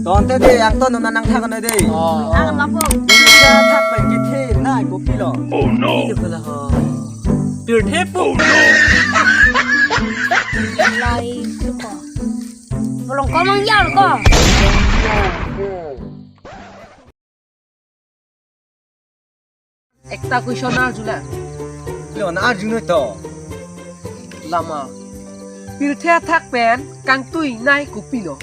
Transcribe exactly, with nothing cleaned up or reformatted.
Tonte de, angton nang thak noi de. Oh. Ang lapo. Pirthe athak pen kethenei kopilo? Oh no. Pilo pala ho. Pirthe pu. Lai ko. Bolong ko mangjal ko. Ekta question arjulang. Lo na arjunoi to. Lama. Pirthe athak pen kangtuinei kopilo?